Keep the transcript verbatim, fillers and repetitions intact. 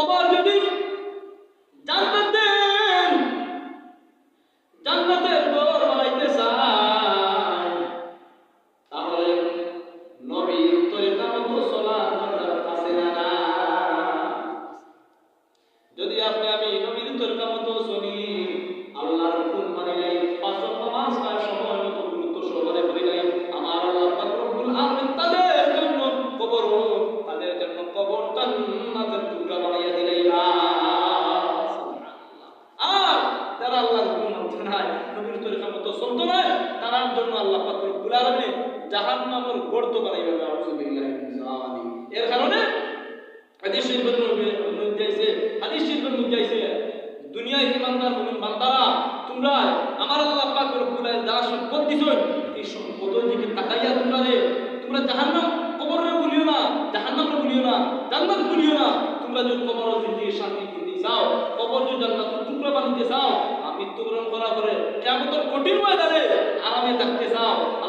আবার যদি জান্নাতের, জান্নাতের ঘর বানাইতে চায়, তাহলে নবীর তরিকা মতো চলা দরকার আছে না না? যদি আপনি আমি নবীর তরিকা মতো চলি, আল্লাহর হুকুম মানি নাই, পাঁচ ওয়াক্ত নামাজ নাই, সময় মতো গুরুত্ব সহকারে পড়ি নাই, আমার আল্লাহ পাক রব্বুল আলামিন তাদের জন্য কবর, তাদের জন্য কবর জান্নাতের টুকরা বানাইয়া দিলাইবা। আর যারা আল্লাহর হুকুম মানতো নায়, নবীর তরিকা মতো চলতো নায়, তারার জন্য আল্লাহ পাক রব্বুল আলামিন জাহান্নামের গর্ত বানাইবা। নাউজুবিল্লাহি মিন যালিক। এর কারণে হাদিস শরীফের মধ্যে, মধ্যে আইছে, হাদিস শরীফের মধ্যে আইছে, দুনিয়ার ইমানদার মুমিন বান্দারা, তোমরা আমার আল্লাহ পাক রব্বুল আলামিন যারা সম্পদ দিছইন, এই সম্পদের দিকে তাকাইয়া তোমরা রে, তোমরা জাহান্নাম, কবররে ভুলিও না, জাহান্নামরে ভুলিও না, জান্নাত ভুলিও না। তোমরা যদি কবর জিন্দেগি শান্তি দিতে চাও, কবর যদি জান্নাতের টুকরা বানাইতে চাও, আর মৃত্যুবরণ করার পরে কিয়ামতের কঠিন ময়দানে আরামে থাকতে চাও,